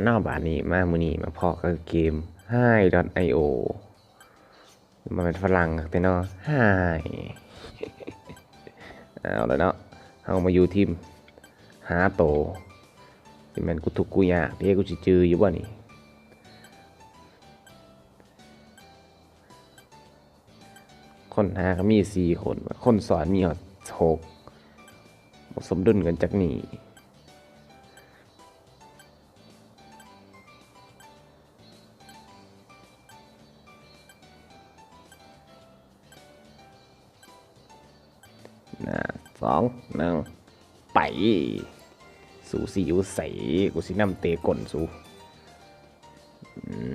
ເນາະ ບາດນີ້ມາ ມື້ນີ້ມາພໍ້ກັບເກມ Hi.io ມັນເປັນຝຣັ່ງຄັກແທ້ເນາະ Hi. ເອົາລະເນາະ ເຮົາມາຢູ່ທີມຫາໂຕ ຊິແມ່ນກູທຸກກູຍາກເດ້ ກູຊິຈື່ຢູ່ບໍ່ນີ້? ຄົນຫາກໍມີສີ່ຄົນ ຄົນສອນມີຮອດຫົກ ບໍ່ສົມດຸນກັນຈັກນີ້. ຫ້າ ສອງ ໜຶ່ງ ໄປ! ສູຊິຢູ່ໃສ? ກູຊິນຳເຕະກົ້ນສູ. ອືມ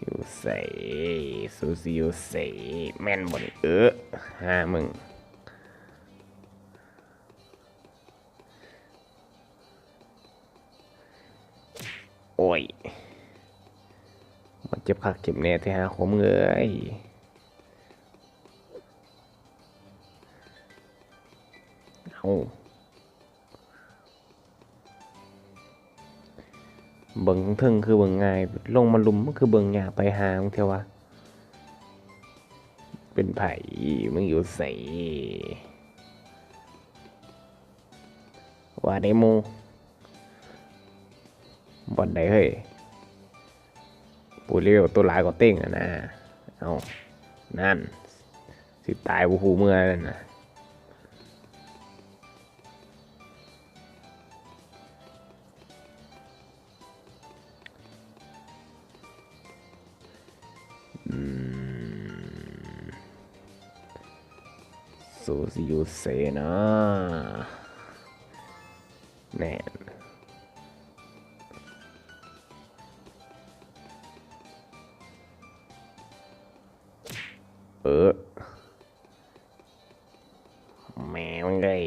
ຢູ່ໃສ? ສູຊິຢູ່ໃສ? ແມ່ນບໍ່ນີ້? ເອີ ຫາມຶງ. ໂອ້ຍ ມັນເຈັບຄັກເຈັບແນ່ແທ້ຫາຄວາມເມື່ອຍ. ເອົາ ເບິ່ງເທິງຄືເບິ່ງງ່າຍ ລົງມາລຸ່ມຄືເບິ່ງຍາກ ໄປຫາມຶງແທ້ວະ. ເປັນໃຜ? ມຶງຢູ່ໃສ? ວ່າໄດ້ໝູ່ ບ່ອນໃດເຮີ້ຍ? ໂອ້ ເລເວວໂຕຫຼາຍກວ່າເຕັງຫັ້ນນະ. ເອົ້າ ນັ້ນ ຊິຕາຍບໍ່ຮູ້ເມື່ອນັ້ນນະ. ອືມ ສູຊິຢູ່ໃສນະ? ແນ່ນ ເອີ ແມ່ມຶງເອີຍ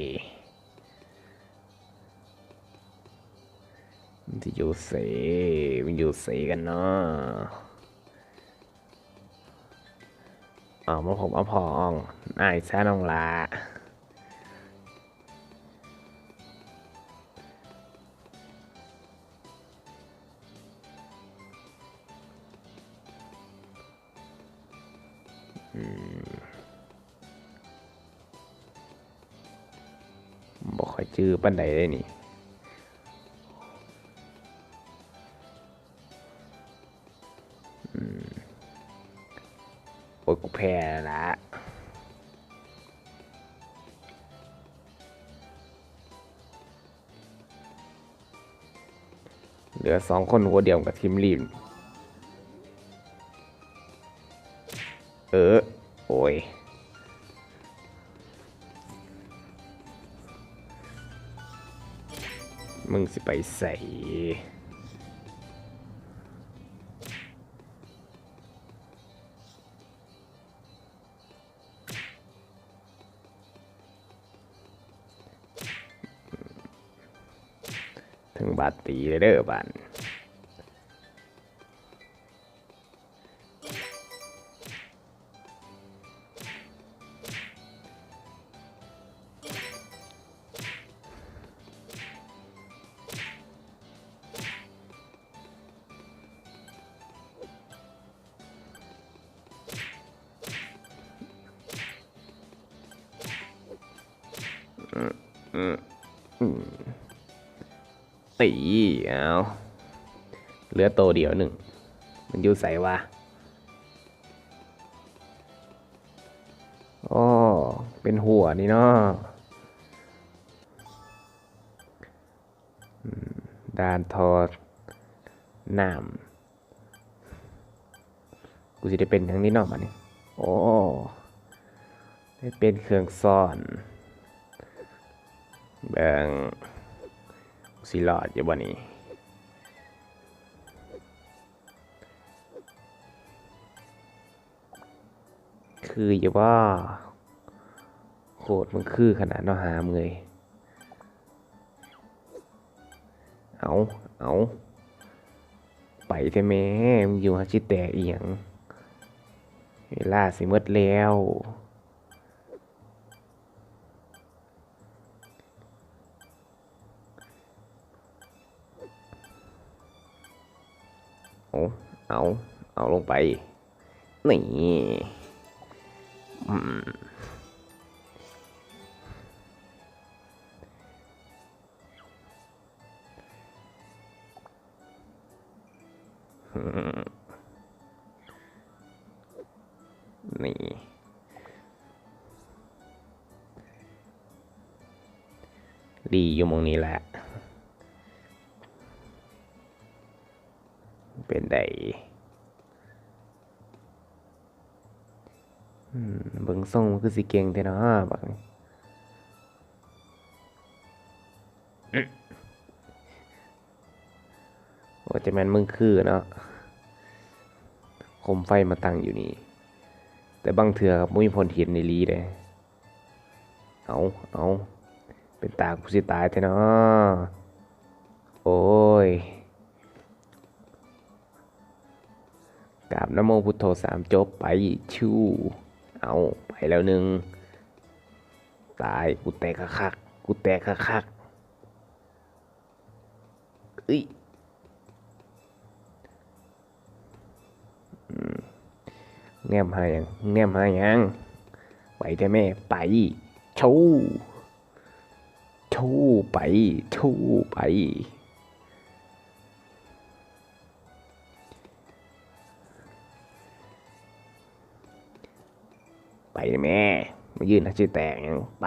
ມັນຊິຢູ່ໃສ? ມັນຢູ່ໃສກັນເນາະ? ເອົາ ມາພົບມາພໍ້ອງ ອ້າຍຊານ້ອງຫຼ້າ. ອືມ ບໍ່ຄ່ອຍຈື່ປານໃດເດ້ນີ້. ອືມ ໂອ້ຍ ກູແພ້ລະ. ເຫຼືອສອງຄົນ ຫົວດຽວກັບທີມລີບ. ເອີ ໂອ້ຍ ມຶງຊິໄປໃສ? ເຖິງບາດຕີເລີຍເດີບາດ. ອືມ ຕີ ເອົາ ເຫຼືອໂຕດຽວໜຶ່ງ ມັນຢູ່ໃສວະ? ໂອ້ ເປັນຫົວນີ້ເນາະ. ອືມ ດ່ານທໍ່ນ້ຳ ກູຊິໄດ້ເປັນຫຍັງນີ້ເນາະບາດນີ້? ໂອ້ ໄດ້ເປັນເຄື່ອງຊ້ອນ. ເບິ່ງ ກູຊິລອດຢູ່ບໍ່ນີ້? ຄືຢູ່ບໍ່? ໂຄດມັນຄືຂະໜາດເນາະ ຫາເມື່ອຍ. ເອົາ ເອົາ ໄປແທ້ແມ້ ມຶງຢູ່ຫາຊິແຕກອີ່ຫຍັງ? ເວລາຊິໝົດແລ້ວ. ເອົາ ເອົາ ເອົາລົງໄປ ນີ້ ອືມ ນີ້ ລີ້ຢູ່ໝ່ອງນີ້ແຫຼະ ເປັນໃດ? ອືມ ເບິ່ງຊົງມັນຄືຊິເກັ່ງແທ້ເນາະບັກນີ້. ໂອ້ ຈະແມ່ນມຶງຄືເນາະ ໂຄມໄຟມາຕັ້ງຢູ່ນີ້ ແຕ່ບາງເທື່ອກໍບໍ່ມີຜົນເຫັນອີ່ຫຼີເດ້. ເອົາ ເອົາ ເປັນຕາກູຊິຕາຍແທ້ເນາະ ໂອ້ຍ. ກາບນະໂມພຸດໂທສາມຈົບ ໄປ ຊູ ເອົາ ໄປແລ້ວໜຶ່ງ ຕາຍ ກູແຕກຄັກໆ ກູແຕກຄັກໆ ເອີຍ ອືມ ແນມຫາຫຍັງ ແນມຫາຫຍັງ ໄປແທ້ແມ້ ໄປ ຊູ ຊູ ໄປ ຊູ ໄປ. ໄປແມ້ ມາຢືນຫາຊິແຕກຫຍັງ ໄປ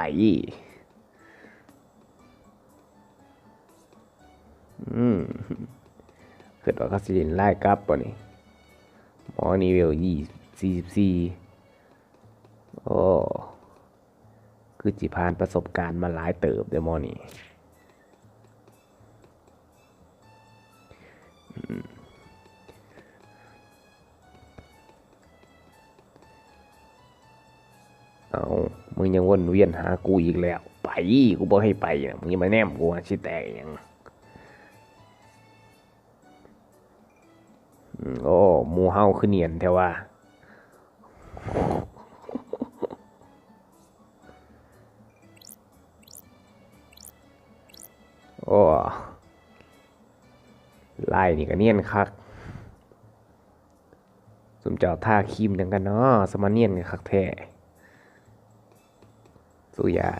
ອືມ ຄິດວ່າເຂົາຊິຫຼິ້ນລາຍກັບບໍ່ນີ້ ໝໍນີ້ເວວຊາວສີ່ ໂອ້ ຄືຊິຜ່ານປະສົບການມາຫຼາຍເຕີບເດ້ໝໍນີ້. ເອົ້າ ມຶງຍັງວົນວຽນຫາກູອີກແລ້ວ ໄປ ກູບອກໃຫ້ໄປນະ ມຶງຢ່າມາແນມກູ ຊິແຕກອີ່ຫຍັງ. ອືມ ໂອ້ ໝູ່ເຮົາຄືນຽນແທ້ວ່າ. ໂອ້ ລາຍນີ້ກໍນຽນຄັກ. ຊຸມເຈົ້າທາຄຣີມຫຍັງກັນເນາະ ສະມານຽນກັນຄັກແທ້. ສຸຢາ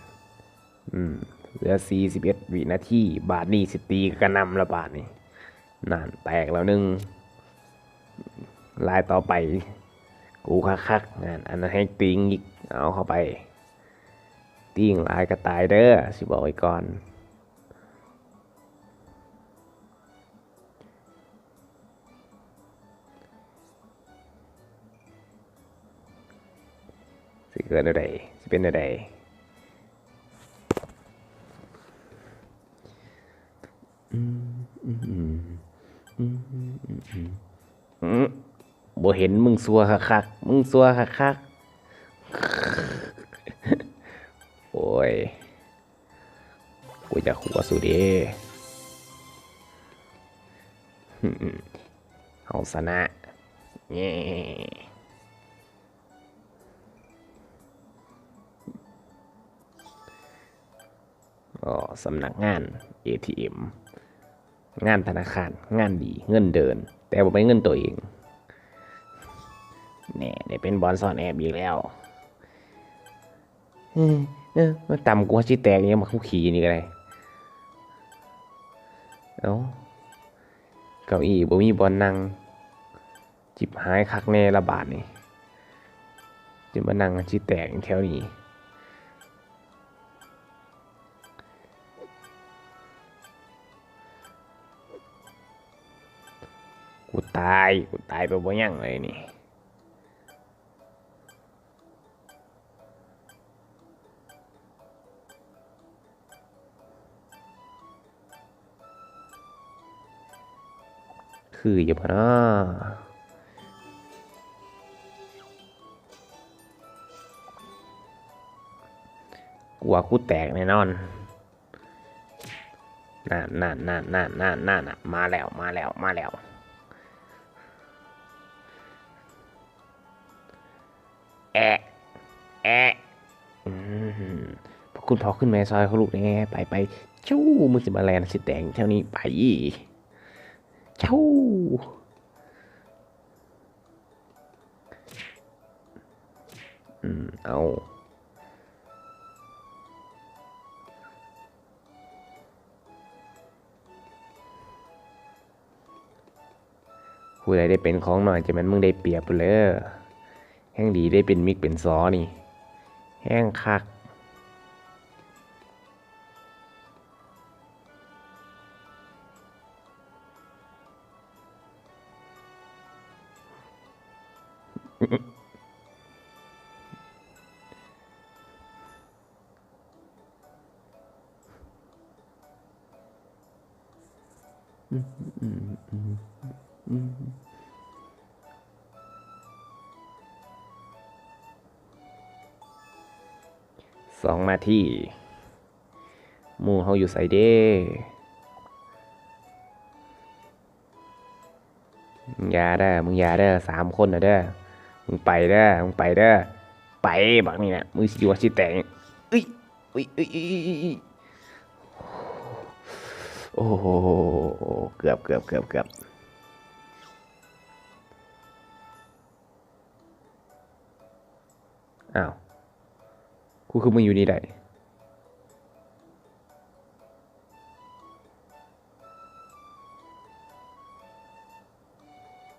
ອືມ ເຫຼືອສີ່ສິບເອັດວິນາທີ ບາດນີ້ຊິຕີກະໜ່ຳລະບາດນີ້ ນັ້ນ ແຕກແລ້ວໜຶ່ງ ລາຍຕໍ່ໄປ ກູຄັກໆ ນັ້ນ ອັນນັ້ນໃຫ້ຕີງອີກ ເອົາເຂົ້າໄປ ຕີງຫຼາຍກະຕາຍເດີ ຊິບອກໄວ້ກ່ອນ. ຊິເກີດແນວໃດ ຊິເປັນແນວໃດ? ອືມ ບໍ່ເຫັນ ມຶງຊົ່ວຄັກໆ ມຶງຊົ່ວຄັກໆ ໂອ້ຍ. ກູຢາກຫົວສູເດ້ ເຮົາຊະນະ ເຢ້. ອໍ ສຳນັກງານເອທີເອັມ ງານທະນາຄານ ງານດີ ເງິນເດີນ ແຕ່ບໍ່ແມ່ນເງິນໂຕເອງ ແນ່ ໄດ້ເປັນບ່ອນຊ່ອນແອບອີກແລ້ວ. ເອີ ເອີ ມາຕຳກູຊິແຕກຫຍັງ ບັກຂີ້ນີ້ກໍໄດ້. ເອົ້າ ເກົ້າອີ່ບໍ່ມີບ່ອນນັ່ງ ຈິບຫາຍຄັກແນ່ລະບາດນີ້ ຈະມານັ່ງຊິແຕກແຖວນີ້. ກູຕາຍ ກູຕາຍໄປບໍ່ຍັງເລີຍນີ້. ຄືຢູ່ບໍ່ເນາະ? ກູວ່າກູແຕກແນ່ນອນ. ນັ້ນໆໆໆ ມາແລ້ວ ມາແລ້ວ ມາແລ້ວ. ແອະ ແອະ ອືມ ພວກຄຸນພໍ່ຄຸນແມ່ຊ່ອຍເຂົາລູກແດ່ ໄປ ໄປ ຈູ້ ມຶງຊິມາແລ່ນຊິແຕກແຖວນີ້ ໄປ ຈູ້. ອືມ ເອົາ. ຜູ້ໃດໄດ້ເປັນຂອງນ້ອຍ ຈະແມ່ນມຶງໄດ້ປຽບພຸ້ນເລີ. ແຮ່ງດີໄດ້ເປັນມິກເປັນຊໍນີ້ ແຮ່ງຄັກ. ສອງນາທີ ໝູ່ເຮົາຢູ່ໃສເດ? ມຶງຢ່າເດີ ມຶງຢ່າເດີ ສາມຄົນນະເດີ ມຶງໄປເດີ ມຶງໄປເດີ ໄປ ບັກນີ້ນະ ມຶງຊິຢູ່ຊິແຕກ ເອີຍ ໂອ້ໂຫ ເກືອບ ເກືອບ ເກືອບ ເກືອບ ອ້າວ ກູຄືມາຢູ່ນີ້ໄດ້?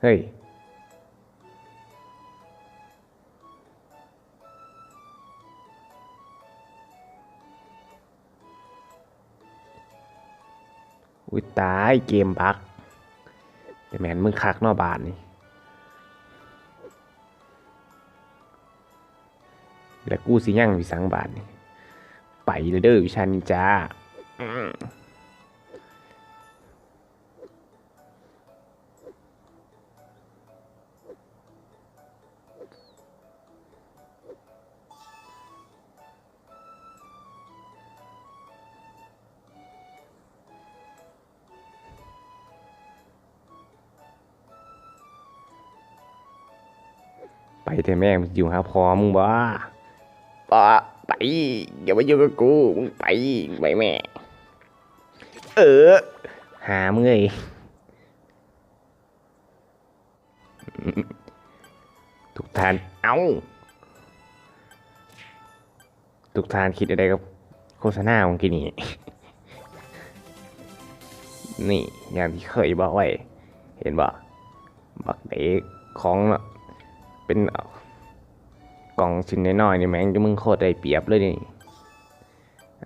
ເຮີ້ຍ ອຸ້ຍຕາຍ ເກມບັກ ແຕ່ແມ່ນມຶງຄັກເນາະບາດນີ້ ແລ້ວກູຊິຍັງຢູ່ສັງບາດນີ້ ໄປແລ້ວເດີວິຊານິນຈາ ອືມ. ໄປແທ້ແມ່ ມຶງຊິຢູ່ຫາພໍ່ມຶງບໍ່? ບໍ່ ໄປ ຢ່າມາຢູ່ກັບກູ ມຶງໄປ ໄປແມ່. ເອີ ຫາມຶງເອີຍ ທຸກທ່ານ ເອົ້າ ທຸກທ່ານຄິດແນວໃດກັບໂຄສະນາເມື່ອກີ້ນີ້? ນີ້ ຢ່າງທີ່ເຄີຍບອກໄວ້ ເຫັນບໍ່? ບັກເດຂອງເນາະ ເປັນ ອາ ກ່ອງຊິ້ນນ້ອຍໆນີ້ ແມ່ງ ມຶງໂຄດໄດ້ປຽບເລີຍນີ້.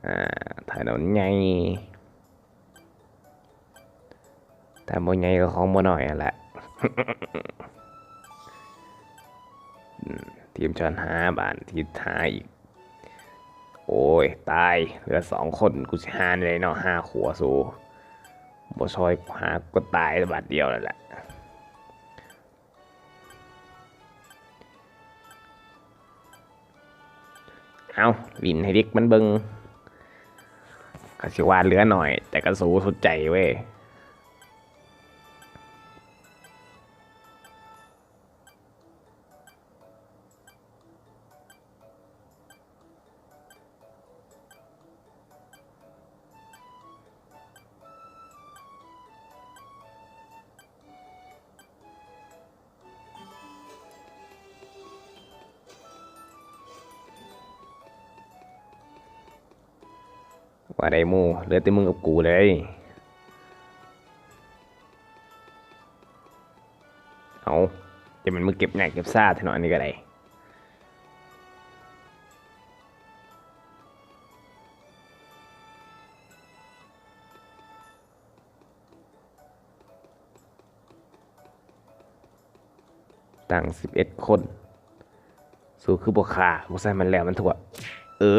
ອາ ຖະໜົນໃຫຍ່ ຖ້າບໍ່ໃຫຍ່ກໍຂອງບໍ່ນ້ອຍຫັ້ນແຫຼະ. ອືມ ທີມຈອນຫາ ບາດທີມຫາອີກ. ໂອ້ຍ ຕາຍ ເຫຼືອສອງຄົນ ກູຊິຫາແນວໃດເນາະ ຫາຂົວໂຊ ບໍ່ຊ່ອຍຫາ ກູກໍຕາຍບາດດຽວນັ້ນແຫຼະ. ເອົາ ຫຼິ້ນໃຫ້ເດັກມັນເບິ່ງ ກະຊິວ່າເຫຼືອໜ້ອຍ ແຕ່ກະສູ້ສຸດໃຈເວີຍ. ວ່າໄດ້ໝູ່ ເຫຼືອແຕ່ມຶງກັບກູເລີຍ. ເອົາ ຈະແມ່ນມຶງເກັບຍາກເກັບຊາແທ້ເນາະ ອັນນີ້ກໍໄດ້. ຕັ້ງສິບເອັດຄົນ ສູ້ຄືບໍ່ຂ້າ ບໍ່ໃສ່ມັນແລ້ວມັນທົ່ວ ເອີ.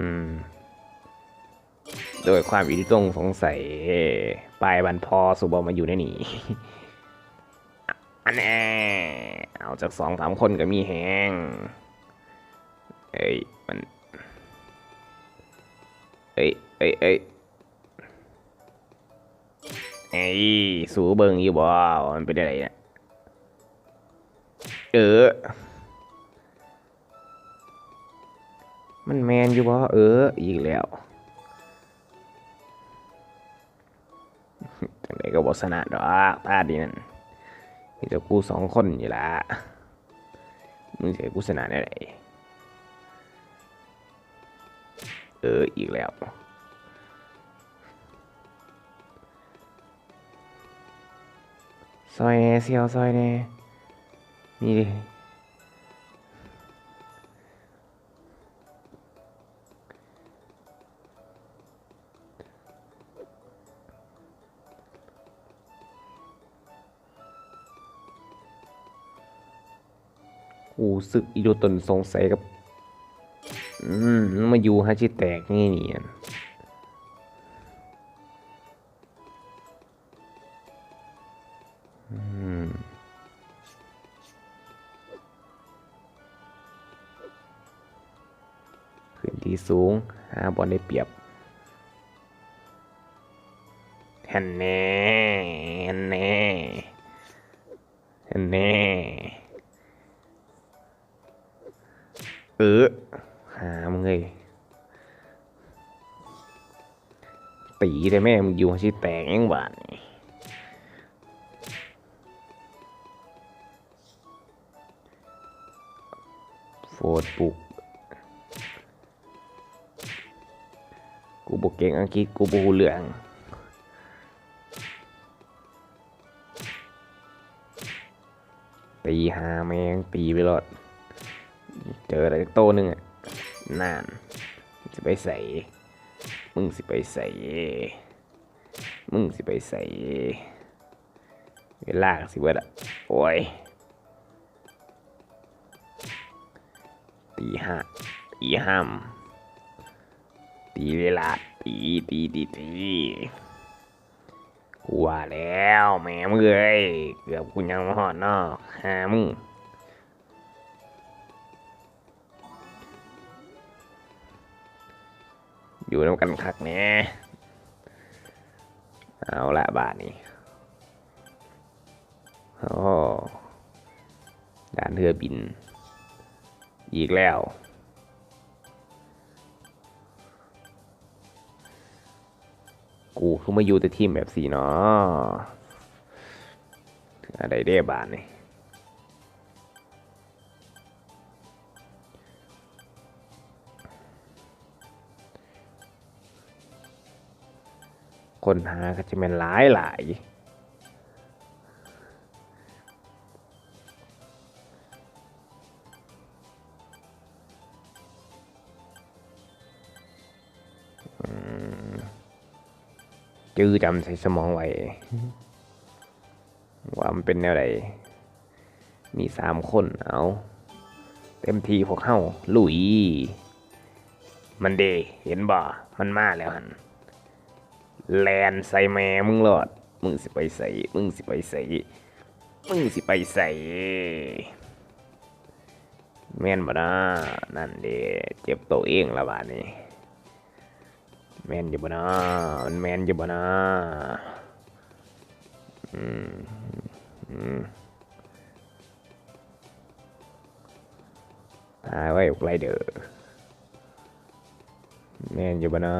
ອືມ ໂດຍຄວາມອີ່ຕົງສົງໄສ ປາຍບ້ານພໍ່ ສູ່ບໍ່ມາຢູ່ໃນນີ້ ອັນແນ່ ເອົາຈັກສອງສາມຄົນກໍມີແຮງ ເອີຍ ມັນ ເອີຍ ເອີຍ ເອີຍ. ເອີຍ ສູເບິ່ງຢູ່ບໍ່ ວ່າມັນເປັນຈັ່ງໃດນະ? ເອີ ມ ມັນແມ່ນຢູ່ບໍ່? ເອີ ອີກແລ້ວ. ຈັ່ງໃດກໍບໍ່ຊະນະດອກ ຕານີ້ນັ້ນ ມີແຕ່ກູສອງຄົນນີ້ລະ. ມຶງຊິໃຫ້ກູຊະນະແນວໃດ? ເອີ ອີກແລ້ວ. ຊ່ອຍແດ່ ສ່ຽວ ຊ່ອຍແດ່. ນີ້ເດ້. ຮູ້ສຶກອີໂດຕົນສົງໄສກັບ ອືມ ມາຢູ່ຫາຊິແຕກນີ້ນີ້. ອືມ ຂຶ້ນທີ່ສູງ ຫາບ່ອນໄດ້ປຽບ. ຫັ້ນແນ່ ຫັ້ນແນ່ ຫັ້ນແນ່. ເອີ ຫາມຶງເອີຍ ຕີແດ່ແມ່ ມຶງຢູ່ຊິແຕກຫຍັງບາດນີ້. ໂຟດປຸກ ກູບໍ່ເກັ່ງອັງກິດ ກູບໍ່ຮູ້ເລື່ອງ. ຕີຫາແມ່ງ ຕີໄປໂລດ ເຈີໄດ້ໂຕໜຶ່ງອະ. ນັ້ນ ຊິໄປໃສ? ມຶງຊິໄປໃສ? ມຶງຊິໄປໃສ? ເວລາກໍຊິເບິດລະ. ໂອ້ຍ ຕີຫາ ຕີຫ້າມ ຕີເວລາ ຕີ ຕີ ຕີ ຕີ. ກູວ່າແລ້ວ ແມ່ມຶງເອີຍ ເກືອບກູຍັງບໍ່ຮອດເນາະ ຫາມຶງ. ຢູ່ນຳກັນຄັກແນ່. ເອົາລະບາດນີ້ ໂອ້ ດ່ານເຮືອບິນອີກແລ້ວ. ກູຄືມາຢູ່ແຕ່ທີມແບບຊີ້ເນາະ ອາ ໄດ້ເດ້ບາດນີ້. ຄົນຫາກໍຈະແມ່ນຫຼາຍໆ. ອືມ ຈື່ຈຳໃສ່ສະໝອງໄວ້ ວ່າມັນເປັນແນວໃດ. ມີສາມຄົນ ເອົາ ເຕັມທີ່ພວກເຮົາ ລຸຍ. ມັນເດ ເຫັນບໍ່? ມັນມາແລ້ວຫັ້ນ. ແລ່ນໃສ່ແມ່ມຶງໂລດ. ມຶງຊິໄປໃສ? ມຶງຊິໄປໃສ? ມຶງຊິໄປໃສ? ແມ່ນບໍ່ນາ? ນັ້ນເດ ເຈັບໂຕເອງລະບາດນີ້. ແມ່ນຢູ່ບໍ່ນາ? ມັນແມ່ນຢູ່ບໍ່ນາ? ອືມ ອືມ ຫາໄວ້ ບັກໄລເດີ. ແມ່ນຢູ່ບໍ່ນາ?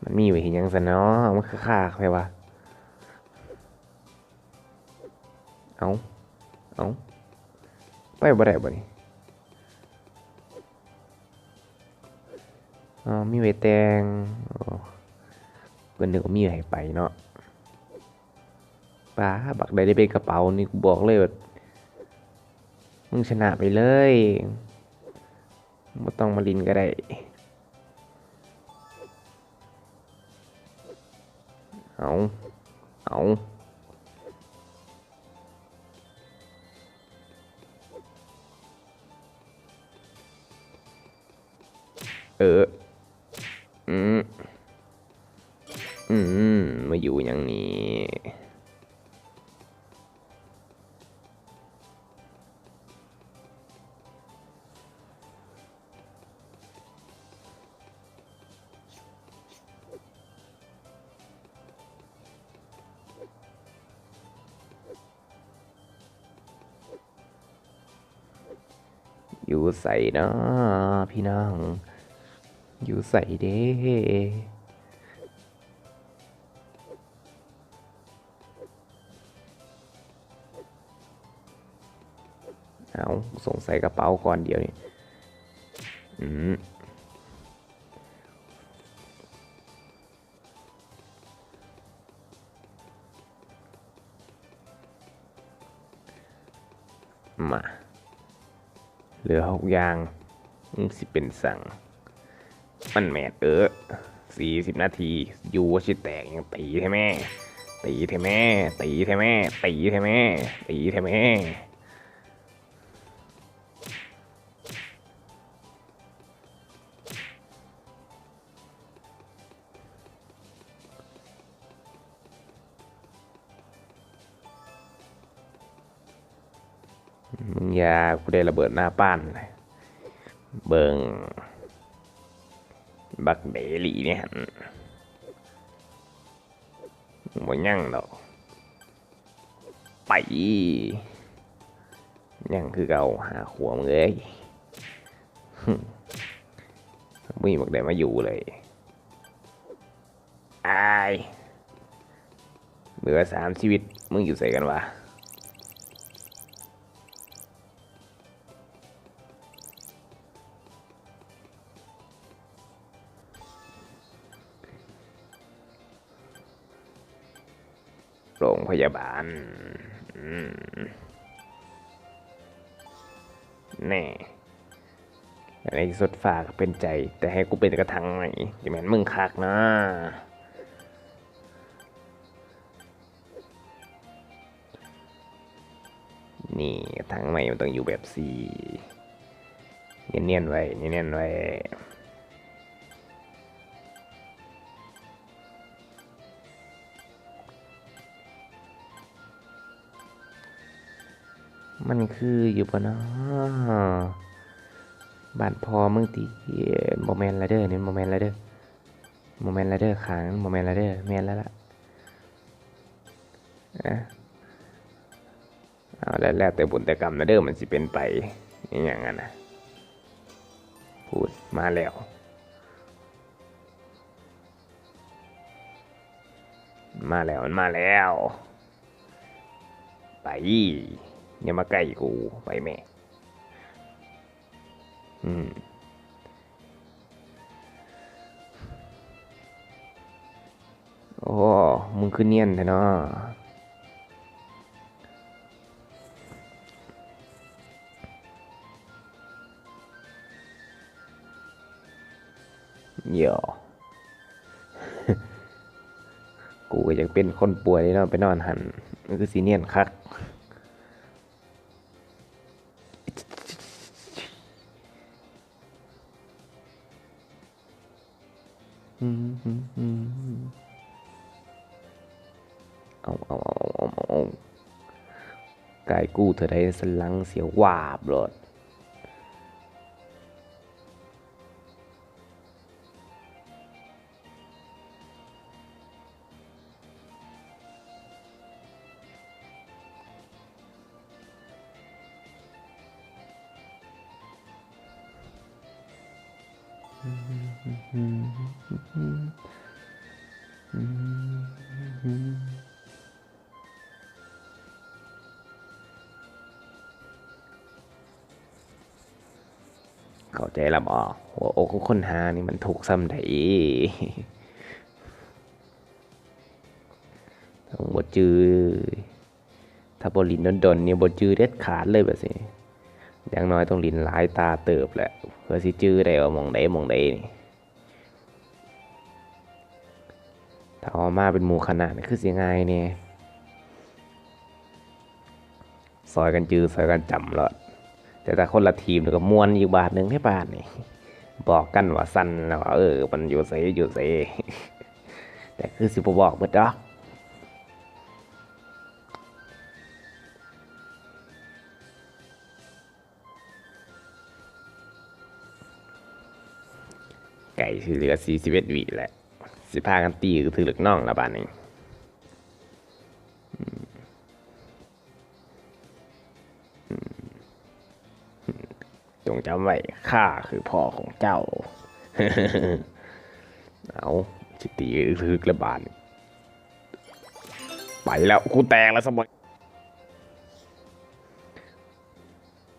ມັນມີໄວ້ເຮັດຫຍັງຊັ້ນເນາະ? ມັນຄືຄາກແທ້ວະ. ເອົາ ເອົາ ໄປບໍ່ໄດ້ບໍ່ນີ້? ອໍ ມີໄວ້ແຕ່ງ. ໂອ້ ເພິ່ນນຶກວ່າມີໄວ້ໃຫ້ໄປເນາະ. ປາ ບັກໃດໄດ້ເປັນກະເປົານີ້ ກູບອກເລີຍວ່າ ມຶງຊະນະໄປເລີຍ. ບໍ່ຕ້ອງມາຫຼິ້ນກໍໄດ້. ເອົາ ເອົາ ເອີ ອືມ ອືມ ມາຢູ່ຫຍັງນີ້? ຢູ່ໃສເນາະພີ່ນ້ອງ ຢູ່ໃສເດ? ເອົາ ສົງໄສກະເປົາກ້ອນດຽວນີ້ ອືມ. ມາ ເຫຼືອຫົກຢ່າງ ມັນຊິເປັນສັງ ມັນແມ່ນ ເອີ ສີ່ສິບນາທີ ຢູ່ຊິແຕກຫຍັງ ຕີແທ້ແມ້ ຕີແທ້ແມ້ ຕີແທ້ແມ້ ຕີແທ້ແມ້ ຕີແທ້ແມ້. ມຶງຢ່າ ກູໄດ້ລະເບີດໜ້າປ້ານ ເບິ່ງ ບັກເດລີນີ້ຫັ້ນ ບໍ່ຍັງດອກ. ໄປ ຍັງຄືເກົ່າ ຫ້າຂວບເອີຍ ບໍ່ມີບັກໃດມາຢູ່ເລີຍ ອາຍ ເຫຼືອສາມຊີວິດ ມຶງຢູ່ໃສກັນວະ? ໂຮງພະຍາບານ ອືມ ແນ່ ໃນທີ່ສຸດຟ້າກະເປັນໃຈ ແຕ່ໃຫ້ກູເປັນກະຖັງໄມ້ ຈະແມ່ນມຶງຄັກນະ. ນີ້ ກະຖາງໄມ້ມັນຕ້ອງຢູ່ແບບຊີ້ ນຽນໆໄວ້ ນຽນໆໄວ້ ມັນຄືຢູ່ບໍ່ນໍ? ບ້ານພໍ່ມຶງຕິ? ບໍ່ແມ່ນລະເດີ ນີ້ບໍ່ແມ່ນລະເດີ ບໍ່ແມ່ນລະເດີ ຂ້າງນັ້ນບໍ່ແມ່ນລະເດີ ແມ່ນແລ້ວລະ ອາ ເອົາລະ ແລ້ວແຕ່ບຸນແຕ່ກຳລະເດີ ມັນຊິເປັນໄປ ອີຫຍັງຫັ້ນນະ ພຸ້ນ ມາແລ້ວ ມາແລ້ວ ມັນມາແລ້ວ ໄປ ຢ່າມາໃກ້ກູ ໄປແມ້. ອືມ ໂອ້ ມຶງຄືນຽນແທ້ເນາະ ໂຢ ກູກະຢາກເປັນຄົນປ່ວຍເດເນາະ ໄປນອນຫັ້ນ ມັນຄືຊິນຽນຄັກ. ເອົາ ເອົາ ເອົາ ເອົາ ເອົາ ເອົາ ກາຍກູ້ເທື່ອໃດສັນຫຼັງສຽວວາບໂລດ. ເຂົ້າໃຈລະບໍ່? ຫົວອົກຂອງຄົນຫານີ້ມັນທຸກສ່ຳໃດ. ຕ້ອງບໍ່ຈື່ ຖ້າບໍ່ຫຼິ້ນດົນໆນີ້ບໍ່ຈື່ເດັດຂາດເລີຍແບບນີ້. ຢ່າງໜ້ອຍຕ້ອງຫຼິ້ນຫຼາຍຕາເຕີບແຫຼະ ເພື່ອຊິຈື່ໄດ້ວ່າໝ່ອງໃດໝ່ອງໃດນີ້. ຖ້າເຮົາມາເປັນໝູ່ຄະນະນີ້ຄືຊິງ່າຍແດ່. ຊ່ອຍກັນຈື່ ຊ່ອຍກັນຈຳໂລດ. ແຕ່ຖ້າຄົນລະທີມນີ້ກະມ່ວນອີກບາດໜຶ່ງເດ້ບາດນີ້. ບອກກັນວ່າຊັ້ນ ແລ້ວວ່າ ເອີ ມັນຢູ່ໃສ ຢູ່ໃສ. ແຕ່ຄືຊິບໍ່ບອກເບິດດອກ. ໃກ້ຊິເຫຼືອສີ່ສິບເອັດວິແຫຼະ ຊິພາກັນຕີຖືກລູກນ້ອງລະບາດນີ້. ອືມ ອືມ ອືມ ຈົ່ງ ຈຳໄວ້ ຂ້າຄືພໍ່ຂອງເຈົ້າ. ເອົາ ຊິຕີຖືກແລ້ວບາດນີ້. ໄປແລ້ວ ກູແຕກແລ້ວຊະບອຍ.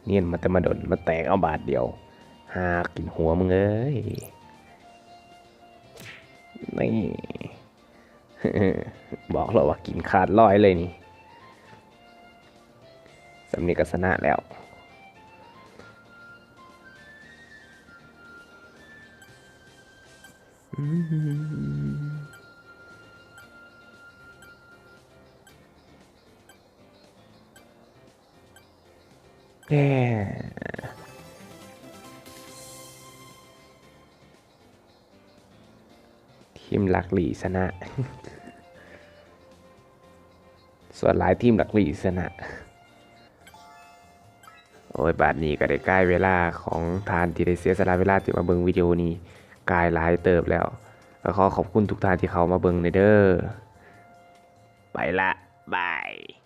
ນຽນມາແຕ່ມາດົນ ມາແຕກເອົາບາດດຽວ. ຫາກິນຫົວມຶງເອີຍ. ນີ້ ບອກແລ້ວວ່າກິນຂາດລອຍເລີຍນີ້. ສ່ຳນີ້ກໍຊະນະແລ້ວ. ແນ່ ທີມລັກລີຊະນະ. ສ່ວນຫຼາຍທີມລັກລີຊະນະ. ໂອ້ຍ ບາດນີ້ກໍໄດ້ກາຍເວລາຂອງທ່ານທີ່ໄດ້ເສຍສະຫຼະເວລາທີ່ມາເບິ່ງວິດີໂອນີ້ ກາຍຫຼາຍເຕີບແລ້ວ. ກໍຂໍຂອບຄຸນທຸກທ່ານທີ່ເຂົ້າມາເບິ່ງແດ່ເດີ. ໄປລະ ບາຍ.